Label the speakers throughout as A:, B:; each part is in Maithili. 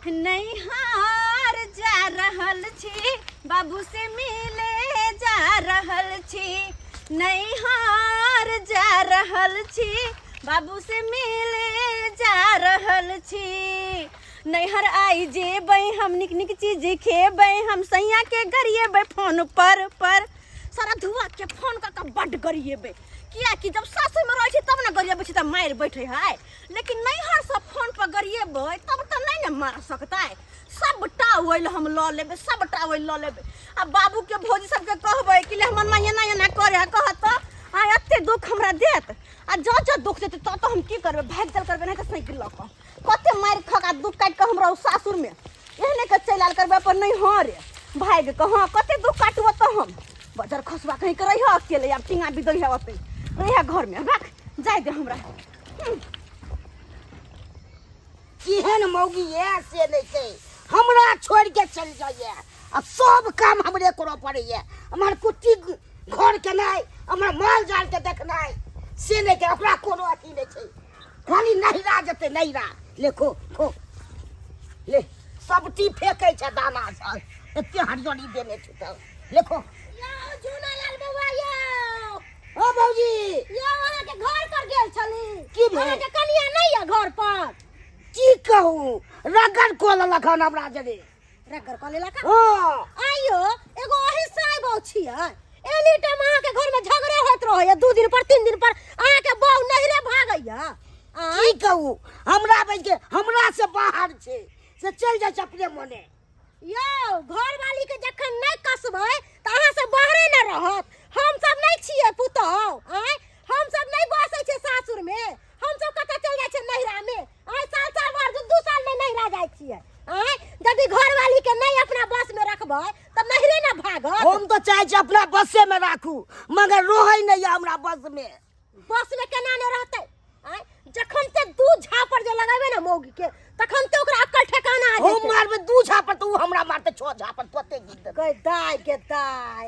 A: नैहार जा रहल छी, बाबू से मिले जा रहल छी। नैहार जा रहल छी, बाबू से मिले जा रहल छी। नैहर आई जेबै हम, नीक नीक चीज खेबै हम, सैया के गरिएबै फोन पर पर सारा धुआ के फोन कऽ के बड्ड गरिएबै। कियाकि जब सासुरमे रहै छी तब ने गरिएबै छी तऽ मारि बैठे है, लेकिन नैहर से फोन पर गरिएबै तब तऽ नहि ने मार सकतै। सबटा ओइल हम लऽ लेबै, सबटा ओइल लऽ लेबै। आ बाबूके भौजी सबके कहबै कि ले हमर माँ एना एना करे है, कहत तऽ आ एते दुख हमरा देत। आ जँ जँ दुख देतै तब तऽ हम की करबै, भागि चल करबै, नहि तऽ साइकिल लऽ कऽ कते मारि खा कऽ दुख काटि कऽ हमरा ओ सासुरमे एहने के चलि आयल करबै अपन नैहरे भागि कऽ। हँ, कते दुख काटबो तऽ हम बजर खसुआ कहीं के रहिह अकेले, आब टींगा बिदै है ओतै रहिह घरमे, रख जाय दे हमरा।
B: केहन मौगी ये से नहि छै, हमरा छोड़ि के चलि जाइए आ सब काम हमरे करऽ पड़ैए। हमर कुट्टी घर केनाइ, हमर माल जाल के देखनाइ से नहि छै, ओकरा कोनो अथी नहि छै, खाली नहिरा जेतै नहिरा। ले खो खो ले, सबटी फेकै छै दाना सब, एते हरियरी देने छै तऽ ले खो।
C: यौ झूनालाल बौआ यौ।
B: ओ भौजी।
C: यौ अहाँके घर पर गेल छली।
B: की भेल?
C: अहाँके कनिया नहि यऽ घर पर?
B: की कहू, रगड़ कऽ लेलक हन हमरा जरे।
C: रगड़ कऽ लेलक?
B: हँ।
C: आइयो एगो अहीं साहेब छियै, एनी टाइम अहाँके घर में झगड़े होइत रहैया, 2 दिन पर 3 दिन पर अहाँके बहू नहिरे भागैया।
B: की कहू, हमरा बज के हमरा से बाहर छै से चलि जाइ छै अपने मने।
C: यौ घरवाली के जखन नहि कसबै तऽ अहाँ से बाहरे न रहत। हम सब नहि छियै पुतहु, आँय हम सब नहि बसै छियै सासुर में, हम सब कतऽ चलि जाइ छियै नैहरा में। आँय साल साल भर 2 साल में नैहरा जाइ छियै। आँय यदि घरवाली के नहि अपना बस में रखबै तऽ नैहरे न भागत।
B: हम तऽ चाहै छी अपना बसे में राखू, मगर रहै नहि यऽ हमरा बस में।
C: बस में केना नहि रहतै? आँय जखन ते 2 झापड़ जे लगेबै ने मौगी के तखन ते ओकरा अक्कल ठेकाना आ
B: हम
C: जेतै।
B: मारबै 2 झापड़ तऽ ओ हमरा मारतै 6 झापड़, तोते गिर देतै।
C: गै दाय गे दाय,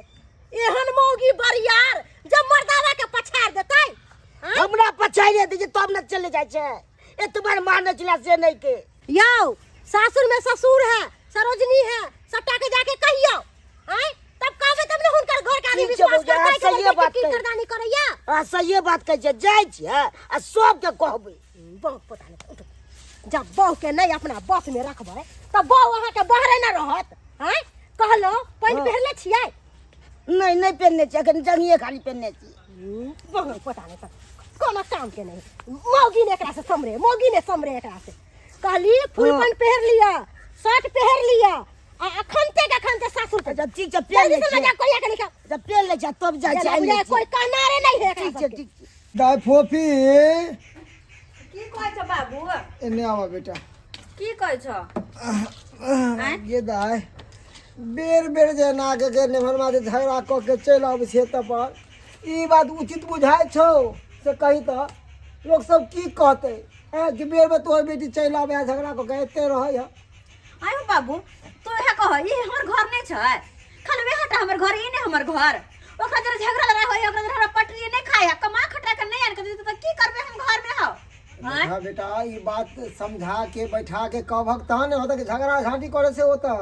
C: एहन मौगी बरियार जब मर्दावा के पछाड़ देतै। आँय?
B: हमरा पछाड़िए दै छै तब ने चलि जाइ छै, एतबार मारने छलै से नहि के।
C: यौ सासुर में ससुर है, सरोजनी है, सबटा के जाके कहियौ। आँय तब कहबै तब ने हुनकर घर के आदमी
B: ठीक छै
C: विश्वास
B: भौजी, अहाँ
C: करतै कि
B: सहिए
C: हमर
B: बात
C: बेटी की
B: कहै।
C: करदानी करैया।
B: अहाँ सहिए बात कहै छियै, जाइ छियै आ सबके कहबै।
C: बहुत पता नहीं उठो। जब बहू के नहीं अपना बस में रखबै तब बहू अहाँ के बाहरे न रहत। आँय कहलहुँ पानि
B: हाँ।
C: पहिरले छियै?
B: नहि, नहि पहिरने छियै, एखन जंगिए खाली पहिरने छियै।
C: बहुत पता नहीं तब कोनो काम के नहीं, मौगी ने एकरा से समरे, मौगी ने समरे एकरा से। कहली फुल
B: हाँ।
C: पैंट पहिर लिया, शर्ट पहिर लिया, आ अखन ते अखन ते सासुर पे।
B: अच्छा ठीक छै, पहिर
C: जल्दी
B: लै
C: से
B: छियै।
C: मजा कोई आके लिखा।
B: जब पहिर लै छियै तब जाइ छियै, आनि लै
C: कोई
B: छियै।
C: कहनारे नहीं है एकरा
B: ठीक छै,
C: सबके।
B: ठीक छै।
D: दाय फोफी।
A: की कहै छ बाबू?
D: एने आवा बेटा।
A: की कहै छ?
D: गे दाय, बेर बेर जे नाक के नेभरमा से झगड़ा कऽ के चलि आबै छियै तऽ पर ई बात उचित बुझाइ छौ से कही तऽ लोक सब की कहतै? ऐं कि बेर बेर तोहर बेटी चलि आबै है झगड़ा कऽ के एते रहै है।
A: आयो बाबू, तू इएह कह, ई हमर घर नहि छै, खाली वएह टा हमर घर, ई नहि हमर घर। ओकरा जरा झगड़ा लड़ाई होय, ओकरा जरा हमरा पटरी नहि खाय है, कमा खटा के नहि आन के देतै तऽ की करबै हम घर में हौ? आँय?
D: देखा बेटा, ई बात समझा के बैठा के कहबक तहन ने होतै कि झगड़ा झांटी करे से होता।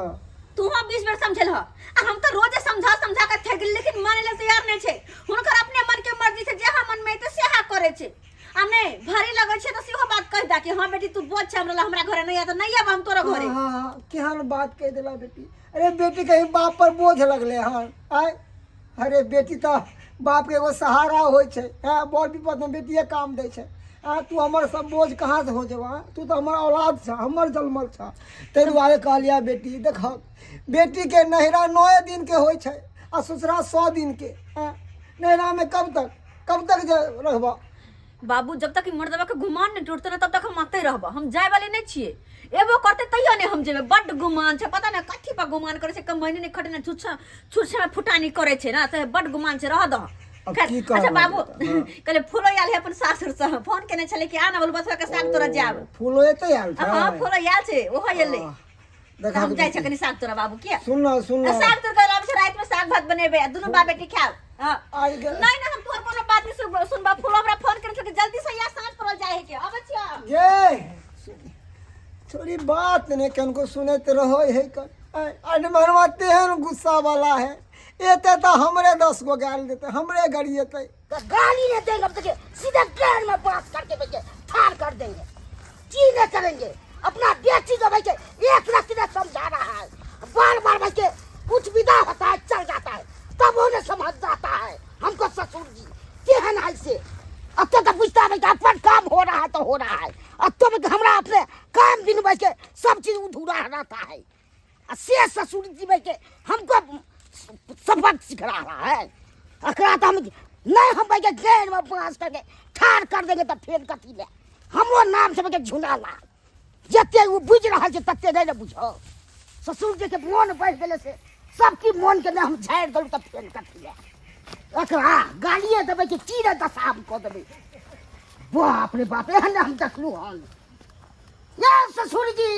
A: तू हम 20 बेर समझेल ह, आ हम तऽ रोजे समझा समझा के थकि गेली, लेकिन माने ले तैयार नहि छै। हुनकर अपने मन के मर्जी छै, जेहा मन में एतै सेहा करै छै। आ नहि भारी लगै छै तऽ सेहो बात कहि दे कि हाँ बेटी तू बोझ छै हमरा लए, हमरा घरे नहि आ तऽ नहि आब हम तोरा घरे।
D: हाँ, हाँ, केहन बात कहि देला बेटी। अरे बेटी कहीं बाप पर बोझ लगले हन? आय अरे बेटी तऽ बाप के एगो सहारा होइ छै, हैं बड़ विपद में बेटिए काम दै छै। आ तू हमर सब बोझ कहाँ से हो जेबा? तू तऽ हमर औलाद छ, हमर जन्मल छ। ताहि दुआरे कहलियै बेटी, देख बेटी के नैहरा 9 दिन के होइ छै आ ससुरा 100 दिन के। हैं नैहरा में कब तक जे रहबा?
A: बाबू जब तक ई मर्दवा के गुमान नहीं टूटते ना तब तक हम आते रहबा, हम जाय वाले नहीं छिए। एबो करते तैयो नहीं हम जेबे, बड्ड गुमान छै, पता नहीं कथी पर गुमान करे छै, कमैनी नहीं खटने छुच्छा छुच्छा में फुटानी करे छै ना, तऽ बड्ड गुमान छै, रह दह।
D: अब
A: खैर,
D: की कहबै
A: अच्छा बाबू,
D: बेटा, हाँ।
A: कहले फूलो आयल है अपन सासुर से, फोन केने छले कि आना बोल बसवा के साग तोरा जाब।
D: फूलो एते आयल छै?
A: हाँ, फूलो आयल छै, ओहो एलै।
D: हाँ,
A: तऽ
D: देखा
A: हम जाइ छै कनी साग तोरा बाबू के।
D: सुन ना, सुन ना।
A: साग तोड़ के आबै छै, राति में साग भात बनेबै आ दुनू बाप बेटी खायब। हाँ।
D: आइ के-
A: नहीं नहीं, हम तोहर कोनो बात नहीं सुनबा। फूलो हमरा फोन करे छल कि जल्दी से या साँझ पड़ल जाय है के, अबै छियै।
D: गे छोरी बात नहि कनको सुनैत रहै है कर अनमनवा तेहन गुस्सा वाला है एते तऽ हमरे 10 गो गाली देतै, हमरे गरिएतै।
B: तो गाली नहीं देंगे हम, देखिए सीधे ट्रेन में पास करके भैया ठार कर देंगे, की नहीं करेंगे। अपना बेटी को भैया एक रत्ती नहीं समझा रहा है, बार बार भैया कुछ विदा होता है चल जाता है तब वो नहीं समझ जाता है हमको ससुर जी केहन है से। अब तो पूछता है कि अपन काम हो रहा है तो हो रहा है, अब तो हमरा अपने काम बिन भैया सब चीज अधूरा रहता है। आ से ससुर जी भैया हमको सबक सिखा रहा है। अकरा तो हम नहीं, हम भैया ट्रेन में पास करके ठार कर देंगे तो फिर कथी ले हमरो नाम से भैया झुनाला। जते वो बुझ रहा है तते नहीं ने बुझो। ससुर जी के मोन बढ़ गेले से सब की मोन के हम झाड़ दलू तो फिर कथी ले। अकरा गालिए देबै कि की रे दशा हम कऽ देबै। बाप रे बाप, एहन हम देखलू हन। ये ससुर जी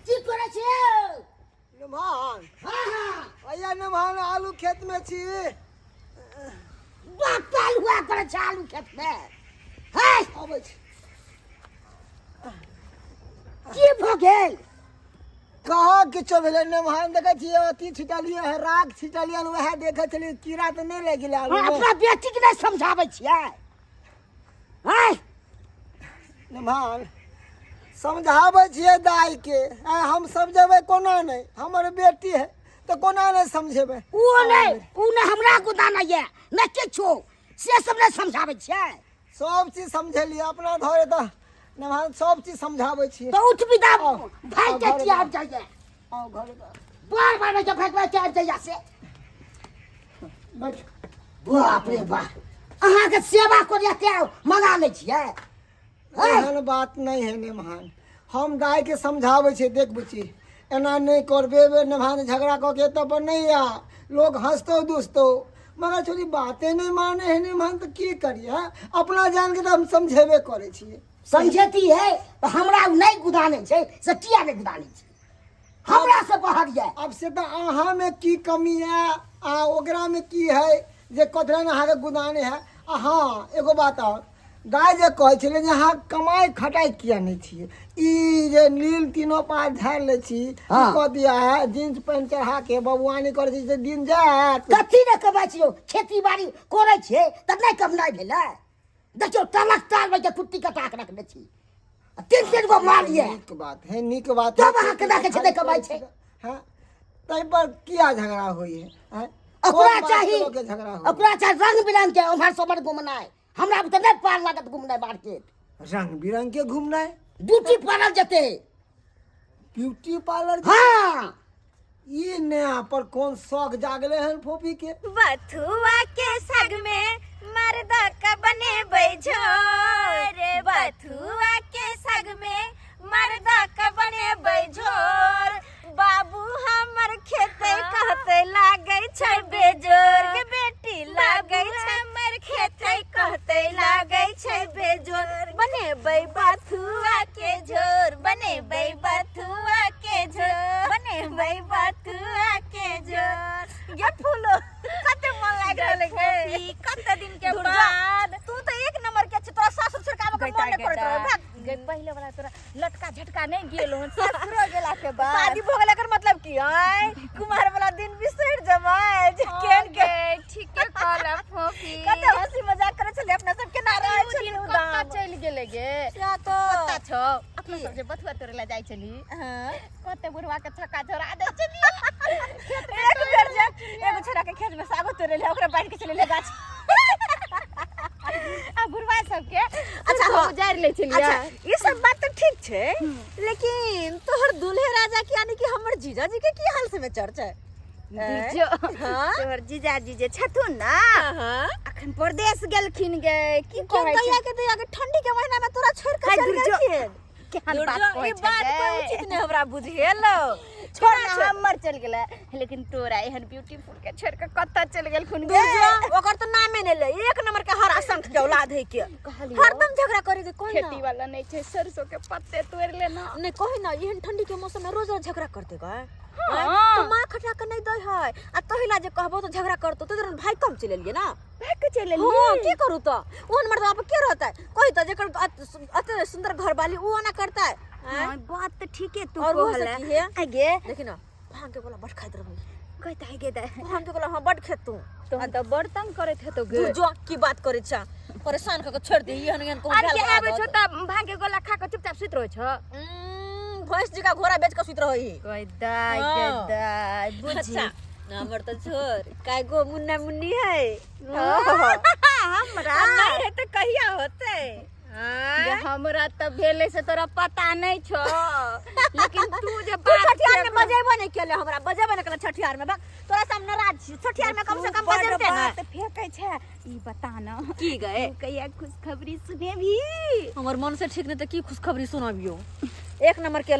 B: की करै छियै?
D: नमहान।
B: हाँ, हाँ।
D: अया नमहान आलू खेत में छी।
B: बाप पाल हुआ करै छै आलू खेत में। है
D: अबै छी।
B: की भऽ गेल?
D: कहाँ किछो भेलै नमहान, देखै छियै अथी छिटलियै है, राख छिटलियै हन, वएह देखै छलियै कीड़ा तऽ नहि लागि गेलै आलू में।
B: अपना बेटी के नहि समझाबै छियै? है
D: नमहान समझाबै छियै दाइ के, आइ हम समझेबै कोना नहि, हमर बेटी है तऽ कोना नहि समझेबै।
B: ओ नहि, ओ नहि हमरा गोदाना यऽ नहि किछो, से सब नहि समझाबै छियै।
D: सब चीज समझेलियै अपना घरे तऽ नमहान सब चीज समझाबै छियै।
B: तऽ उठ विदा
D: आउ,
B: भागि
D: आउ
B: के
D: घरे
B: किया आबि जाइए?
D: आउ घरे जाउ।
B: बार बार के भागि भागि के आबि जाइए से।
D: बैठ।
B: बाप रे बाप, अहाँके सेवा करिया ते मंगा लै छियै।
D: एहन बात नहि है नेमहान, हम गाय के समझाबै छियै, देख बुची एना नहि करबे बे नेमहान, झगड़ा कऽ के एतऽ पर नहि आ, लोग हँसतौ दुसतौ, मगर छोरी बाते नहि माने है नेमहान, तऽ की करियै? हँ? अपना जान के तऽ हम समझेबे करै छियै।
B: समझेती है तऽ हमरा ओ नहि गुदानै छै से किया नहि गुदानै छै? हमरा से बाहर जाय।
D: अब से तऽ अहाँमे की कमी है आ ओकरामे की है जे कथी अहाँके गुदाने है? आ हँ एगो बात और, गाय जे कहै छलै जे अहाँ कमाइ खटाइ किया नहि छियै, ई जे नील तीनो पाँच झाड़ि लै छी,
B: हाँ।
D: कऽ दिया है, जींस पैंट चढ़ा के बबुआनी करै छी से दिन जायत?
B: कथी नहि कमाइ छियौ, खेती बाड़ी करै छियै तऽ नहि कमाइ भेलै। देखियौ टलक टाल में के कुट्टी कटा के रखने छी, तीन तीन गो माल ये।
D: नीक बात है, नीक बात है।
B: तब अहाँ केना के छै नहि कमाइ छै?
D: हाँ, ताहि पर किया झगड़ा होइ है? आँय?
B: ओकरा
D: कोन बात
B: चाही,
D: के लऽ के झगड़ा होइ है?
B: ओकरा चाही रंग बिरंग के उम्हर से उम्हर घुमनाइ, हमरा तऽ नहि पार लागत घुमनाइ मार्केट।
D: रंग बिरंग के घुमनाइ?
B: ब्यूटी पार्लर जेतै।
D: Beauty parlour?
B: हाँ।
D: ई नया पर कोन शौक जागले हन फोफी के?
A: बथुआ के साग में मर्दा का बनेबै झोर, बथुआ के साग में मर्दा का बनेबै झोर, बाबू हमर खेतै कहतै लागै छै बेजोर, के बेटी लागै छै हमर खेतै कहतै लागै छै बेजोर, बनेबै बथुआ के झोर, बनेबै बथुआ के झोर, बनेबै बथुआ के झोर। गे फूलो कते मन लागि रहल है गे।
E: कते दिन के
A: दुर्गा,
E: बाद
A: तू तो एक नंबर के छी, तोरा सासुर छोड़काबे के मन नहीं करैत रहे। भाग।
E: गे पहिले वाला तोरा लटका झटका नहीं गेल हन ससुरो गेला के बाद।
A: शादी भऽ गेल एकर मतलब की आय कुमार वाला दिन बिसरि जेबै जे केहन के।
E: ठीके कहला फोफी।
A: कते हंसी मजाक करै छलियै अपना सब, केना रहै
E: उ
A: छलियै
E: दिन
A: उदाम।
E: कतऽ चलि गेलै गे?
A: सएह तऽ।
E: पता छौ अपना सब जे बथुआ तोड़ै लए जाइ छली,
A: हाँ।
E: कते बुढ़वा के छक्का छोड़ा दै छली।
A: एक बेर जे एगो छोरा के खेत में सागो तोड़े ले, ओकरा बांध के चले ले गाछ।
E: आ बुढ़वा सबके
A: अच्छा, हाँ।
E: उजारि लै छलियै।
A: अच्छा ई सब बात तऽ ठीक छै, लेकिन तोहर दूल्हे राजा के यानी कि हमर जीजाजी के की हाल समाचार छै?
E: जो
A: हाँ?
E: तोहर जीजाजी जे छथुन ना,
A: हाँ।
E: अखन परदेश गेलखिन गे। की कहै छै?
A: कहिया के दहिया के ठंडी के महीना में तोरा छोड़ के
E: हाय,
A: चल
E: दुर्जो।
A: गेलखिन?
E: केहन बात
A: दुर्जो,
E: कहै
A: ई
E: छै
A: बात
E: गे?
A: कोई उचित नहीं हमरा बुझेलो।
E: छोड़ ना, हमर चल गेलै, लेकिन तोरा एहन ब्यूटीफुल के छोड़ के कतऽ चल गेलखुन गे?
A: दुर्जो, ओकर तो नामे नहि ले, एक नंबर के हरा संख के औलाद है के।
E: कहलियौ।
A: हरदम झगड़ा करे के कोई ना।
E: खेती वाला नहीं छै, सरसों के पत्ते तोड़ लेना।
A: नहीं कही ना, एहन ठंडी के मौसम में रोज रोज झगड़ा करते गा।
E: हाँ।
A: तो माँ खटा के नहीं दै है आ तहिला जे कहबो तो झगड़ा करतो तो तुरंत भाई कम चलि एलियै ना।
E: भाग के चलि
A: हाँ
E: एलियै।
A: की करू तो ओहन मर्द बाप के रहता है कोई तो जेकर अते सुंदर घर वाली उ ओना करता है।
E: हाँ, बात तऽ ठीके तू
A: और वो से
E: कहले।
A: की है?
E: आगे
A: देखी ना भांग के बोला बड़ खाइत रहबै।
E: कहता है गे दाइ।
A: भांग के बोला हाँ बड़ खेत तू।
E: तोहन तऽ बड़ तंग करैत हेतौ गे।
A: तू जो की बात करै छा परेशान क के छोड़ दे एहन एहन कहूँ
E: आर
A: भेल
E: के
A: बा
E: आबै छौ
A: आदत।
E: तऽ भांग के गोला खा कऽ चुपचाप सुति रहै छौ।
A: भैंस जी का घोड़ा बेच के सुति रहै।
E: कहै दाइ गे
A: हाँ।
E: दाइ बुझी।
A: अच्छा हमर तऽ छोड़ काय गो मुन्ना मुन्नी है।
E: हमरा
A: आ नहीं है तऽ कहिया होतै?
E: जे हमरा तऽ भेलै से तोरा पता नहि छौ लेकिन तू जे
A: तू
E: बात
A: छठियार में बजेबो नहीं केले हमरा बजेबो नहीं केले छठियार में बक तोरा से हम नाराज छी छठियार में कम से कम
E: बड़
A: बजेबते ना।
E: बात फेकै छै ई बता न
A: की गए
E: तू कहिया खुशखबरी सुनेबही?
A: हमर मन से ठीक नहीं तऽ की खुशखबरी सुनाबियो। एक नंबर के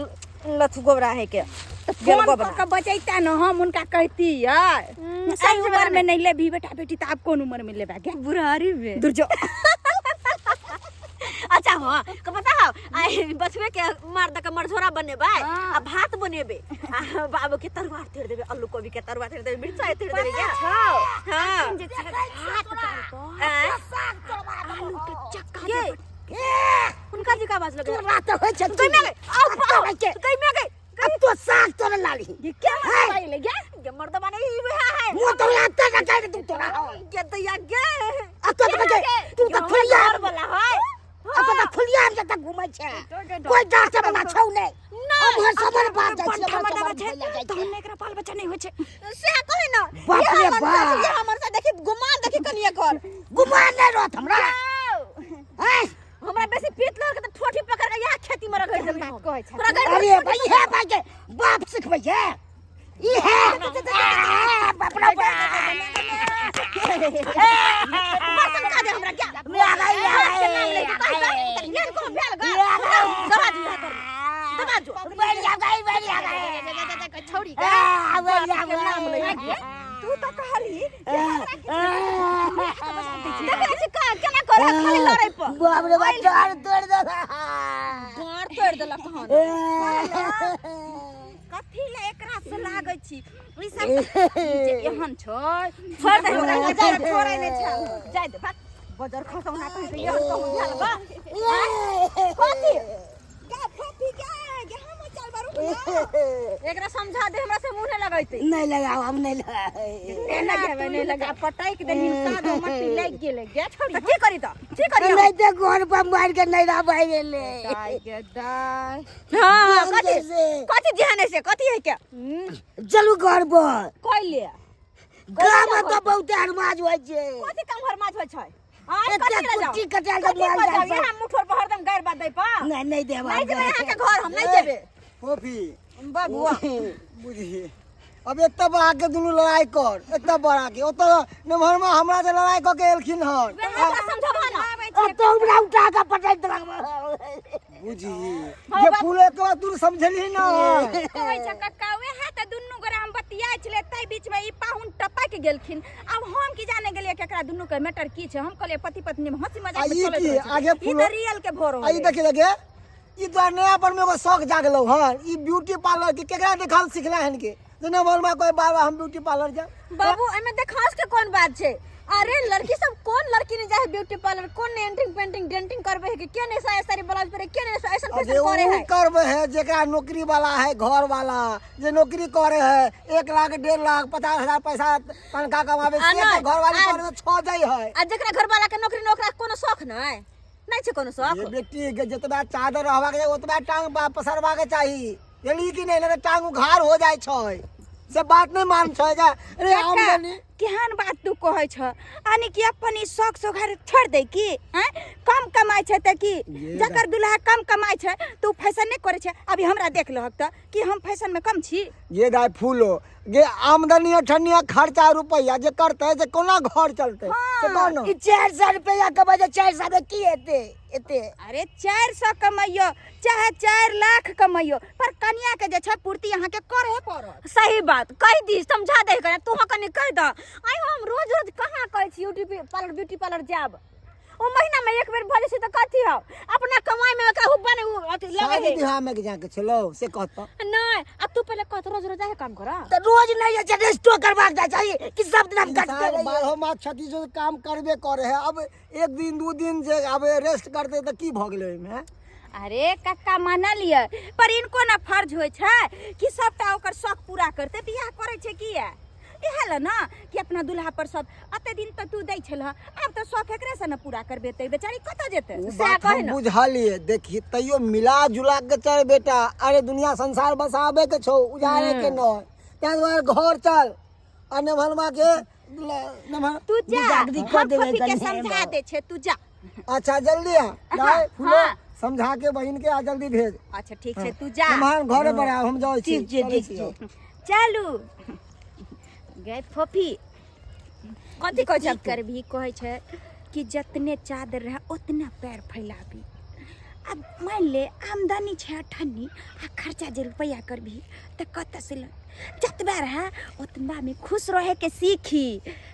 A: लथु गोबरा है के
E: तऽ फोन कऽ के बजैता न हम हुनका कहतियै। एहि उम्र में नहीं लेबही बेटा बेटी तऽ आब कोन उम्र में लेबा गे?
A: बुढ़ारी में
E: दूर जो।
A: अच्छा हाँ के पता हौ आइ बछबे के मार दऽ के मरझोरा बनेबै
E: हाँ।
A: आ भात बनेबै आ बाबू के तरुआ तोड़ि देबै आलू कोबी के तरुआ तोड़ि देबै मिरचाइ तोड़ि देबै
E: पता
A: गे।
E: छौ
A: हाँ।
E: अखन जे छै भात दालि पर
A: आँय?
E: आलू के चक्का
A: के?
E: जे
A: हुनका जी का आवाज लगे
B: तोरा तऽ होइ छै
A: गई में गई आओ
B: तोरा
A: आओ
B: के
A: गई में गई
B: अब तो साग तोरा लाली
A: ये क्या मरदबा ले गया ये मर्दबा नहीं ई वह है।
B: मुंह तो लागता ना काहे तू तोरा हो।
A: गे तो या गे
B: अब तो तो के तू तो फुलिया
A: घर वाला है।
B: अब तो फुलिया में तक घूमै छै कोई डांटे वाला छौ नै।
A: नहीं।
B: अब हर समर बाप जाइ छै,
E: पंठा
B: हमर
E: मर्दबा
B: समर
E: छै
B: भैया जाइ छै।
E: तहन एकरा बाल बच्चा नहीं होइ छै
A: से कहे ना
B: बाप
A: ये
B: रे
A: हमर
B: बाप।
A: से- ये हमर से देखी गुमान देखी कनिए कर
B: गुमान नहीं रहत हमरा। हैं?
A: हमरा बेसी पीत लग के त ठोठी पकड़ के यहाँ खेती में रगड़ देबै हम।
E: कहै छै।
A: तोरा गड़
B: अरे भाई हे भाई के बाप सिखबै छै ई है बाप रे बाप।
A: बर्तन का दे हमरा क्या
B: मैं आ गई, आ
A: बाप के नाम
B: गई,
A: लेके
B: आ
A: कहि
B: गई।
A: त ये को भेल ग दबा जो यहाँ कर दबा जो
B: बढ़िया गई, बढ़िया गई।
E: छौड़ी
B: आ, बढ़िया
A: के नाम
B: गई।
A: ले
E: तू तऽ कहली
A: देखै छी का केना करे खाली लड़ै पर
B: बाप रे बाप डार तोड़ देला।
A: डार तोड़ देलक हन।
E: कथी ले एकरा से लागै छी ई सब जे एहन छै
A: छोड़ दे हमरा
E: जाय दे, छोड़ै नहि छै।
A: जाय दे भाग बजर खसौना कहै छै एहन कहूँ भेल बा कथी
E: गे फोफी गे गे हम चल बारू
A: एकरा समझा दे हमरा से मुंह नहीं लगैते।
B: नहीं लगाओ हम नहीं लगाओ।
E: नहीं लगेबै नहीं लगा पटैक देलहिन कादो मट्टी लागि गेलै गे छोड़ी।
A: त की करी त की करी हम?
B: नहीं तो घर पर मार के नहीं रह पाए गेले।
E: दाइ गे दाइ।
A: हाँ हाँ कथी
B: जैसे।
A: कथी ध्यान है से कथी है के
B: चलू घर पर।
A: कइले
B: गाम में तो बहुत हरमाज होइ छै।
A: कथी काम हरमाज होइ छै? आय
B: एते
A: कथी ले जाओ?
B: कुट्टी कटाल के
A: कथी
B: माल
A: पर
B: जाइ
A: जाओ?
B: छै।
A: यहाँ मुठोर पर हरदम गारि बात दै पर।
B: नहीं नहीं देब
A: नहीं जेबै अहाँके घर हम नहीं जेबै।
D: फोफी
A: बाबुआ
D: बुझी अब एतऽ बढ़ा के दुनू लड़ाई कर एतऽ बढ़ा के ओतऽ नमहरमा हमरा से लड़ाई कऽ के एलखिन हन।
A: हमरा समझबा ना।
B: अब तो हमरा उठा के पटक देलक।
D: बुझी जे फूल के बाद तू समझलही ना।
E: कहै छै कक्का उएह तऽ दुनू गोरा हम बतियाइ छलै ताहि बीचमे ई पाहुन टपकि गेलखिन। आब हम की जाने गेलियै कि एकरा दुनू के मैटर की छै। हम कहलियै पति पत्नी में हंसी मजाक
D: आ
E: में
D: ई
E: चलैत
D: की?
E: रहै छै।
D: आगे
E: ई
D: फूल-
E: तऽ रियल के भोर
D: आ ई देखी देखे ई तोरा नया पर में एगो शौक जागलौ हन ई ब्यूटी पार्लर के केकरा देखल सिखला हन के जे नमहरमा कोई बार बार हम ब्यूटी पार्लर जाए।
A: बाबू एमे देखास के कोन बात छै? अरे लड़की सब कोन लड़की नहीं जाए ब्यूटी पार्लर कोन नहीं एंट्रिंग पेंटिंग डेंटिंग करबे है कि के नहीं साया साड़ी ब्लाउज पहरे के नहीं ऐसन
D: अरे
A: फैशन करे
D: उ
A: है।
D: करबे है जेकरा नौकरी वाला है घर वाला जे नौकरी करे है 1 लाख 1.5 लाख 50,000 पैसा तनख्वाह कमाबे
A: आ
D: से
A: नहीं,
D: तो घर वाली
A: आ-
D: करे तो छो जाइ है।
A: आ जेकरा घर वाला के नौकरी नौकरा कोनो शौक नहीं नहीं छै कोनो शौक।
D: ये बेटी के जितना चादर रहबा के ओतबा टांग पसरबा के चाही जानली कि नहीं, नहीं तो टांग उघार हो जाय छै से बात नहीं मान छै जा। अरे
E: कक्का,
D: आमदनी
E: केहन बात तू कहै छ यानी कि अपन ई शौक सोघार छोड़ दे की हैं? कम कमाइ छै तऽ की
D: ये
E: जकर दुल्हा कम कमाइ छै तऽ उ फैशन नहि करै छै। अभी हमरा देख लहक तऽ कि हम फैशन में कम छी।
D: ये दाय फूलो गे आमदनी अठन्नी खर्चा रुपया जे करते से कोना घर चलते से कह न।
B: ई 400 रुपया कमाइ छै, 400 में की हेतै एते?
E: अरे 400 कमैयो चाहे 4 लाख कमैयो पर कनिया के जे छै पूर्ति अहाँ के करे पड़त।
A: सही बात कहि दी समझा दे कने तू कनी कहि द। आइ हम रोज रोज कहाँ कहै छी ब्यूटी पार्लर ब्यूटी पार्लर जाब।
E: ओ महीना में एक बेर भऽ जाइ छै तऽ कथी हौ अपना कमाई में कहू बने उ अथी लगे
D: शादी
E: है
D: बियाह में जाके छलो से कहत
E: नहीं अब तू पहले कहत रोज रोज जाहे काम करा
B: तऽ रोज नहि जाइ छै रेस्टो करबाक जाइ चाही कि सब दिन हम कटते
D: इंसान
B: रहियै
D: बारहो मास छत्तीस रोज काम करबे करे है। अब एक दिन दू दिन जे आब रेस्ट करते तऽ की भऽ गेलै ओहिमे हैं?
E: अरे कक्का मानलियै पर इनको ना फर्ज होइ छै कि सबटा ओकर शौक पूरा करते। बियाह करै छै किया? इएह लए ना कि अपना दुल्हा पर सब अते दिन तक तू दै छलह, आब तऽ शौक एकरे से ने पूरा करबेतै, बेचारी कतऽ जेतै?
D: ओ
E: सएह
D: बात
E: कहे
D: हम
E: ना।
D: बुझलियै। देखी तैयो मिला जुला के चल बेटा। अरे दुनिया संसार बसाबे के छौ, उजाड़े के न। ताहि दुआरे घर चल आ नेभनमा के नेभन
E: तू जा,
B: बिदागरी कऽ
E: हम
B: देबै
E: फफी के
B: कनि
E: समझा दे छै, तू जा।
D: अच्छा जल्दी आ दाय फूलो
E: हाँ।
D: समझा के बहिन के आ जल्दी भेज।
E: अच्छा ठीक छै, तू जा।
D: नेभन घरे पर आ, हम जाइ छी।
B: ठीक छै,
D: चलै
B: ठीक
D: छी।
B: छै।
E: चलू गए फफी।
A: कथी कहै छै?
E: की करबही? कहै छै कि जतने चादर रहे ओतना पैर फैलाबी। आब मानि ले आमदनी छै अठन्नी आ खर्चा जे रुपैआ करबही तऽ कतऽ से ल जतबा रहे ओतबा में खुश रहे के सीखी,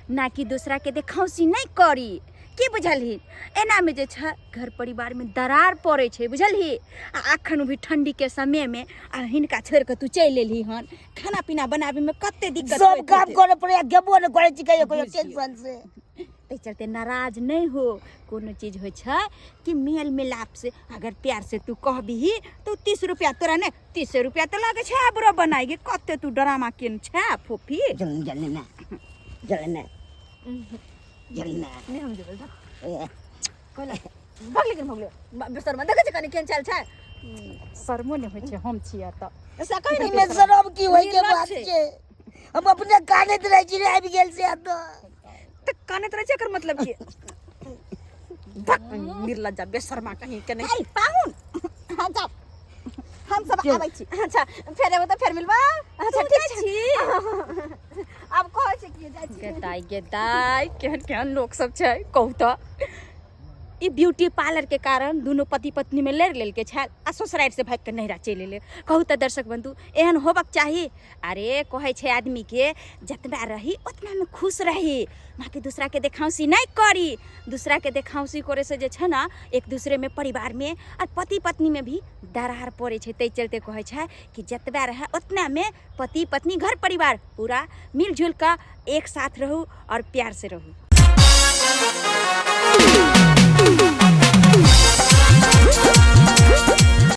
E: ना कि दूसरा के देखौसी नहीं करी। की बुझलही? एना में जे छै घर परिवार में दरार पड़ै छै, बुझलही? आ अखन भी ठंडी के समय में आ हिनका छोड़ि कऽ तू चलि एलही हन, खाना पीना बनाबे में कते दिक्कत
B: सब
E: होइत
B: काम
E: हेतै।
B: करे पड़े, गेबो नहि करै छी कहियो कहियो टेंशन से।
E: ताहि चलते नाराज नहि हो। कोनो चीज होइ छै कि मेल मिलाप से अगर प्यार से तू कहबिही तऽ 30 रुपया तोरा ने 30 रुपया तऽ लागै छै आबरो बनाइ गे। कते तू ड्रामा केन छै फोफी।
B: जल जल ने जल ने जल ने
A: नहि हम जेबै।
B: ए,
A: कहले भगले कि भगले बिस्तर में देखै छै कनि केहन चाल छै,
E: शर्मो नहि होइ छै। हम छियै तऽ
A: से कहि
B: एहिमे शरम की होइ के
A: निर्लज
B: बात
A: छै।
B: छै? हम अपने कानैत रहै छी रे, आबि गेल से तऽ
A: तऽ कानैत रहै छै, एकर मतलब की? भक, निर्लज्जा बेशर्मा कहीं के नहीं।
E: ए पाहुन, हाँ जाओ, हम सब आबै छी।
A: अच्छा फेर एबो तऽ फेर मिलबा। अच्छा ठीक छै, आब कहै छै कि जाइ छी।
E: गेदाइ गेदाइ, केहन केहन लोक सब छै कहू तऽ। ई ब्यूटी पार्लर के कारण दुनू पति पत्नी में लड़ि लेलकै छल आ ससुरारि से भागि कऽ नैहरा चलि एलै। कहू तऽ दर्शक बंधु, एहन होबक चाही? अरे कहै छै आदमी के जतबा रही ओतना में खुश रही, ना कि दूसरा के देखाउसी नहीं करी। दूसरा के देखाउसी करे से जे छै ना एक दूसरे में परिवार में और पति पत्नी में भी दरार पड़ै छै। ताहि चलते कहै छै कि जतबा रहे ओतना में पति पत्नी घर परिवार पूरा मिलजुल कऽ एक साथ रहू और प्यार से रहू।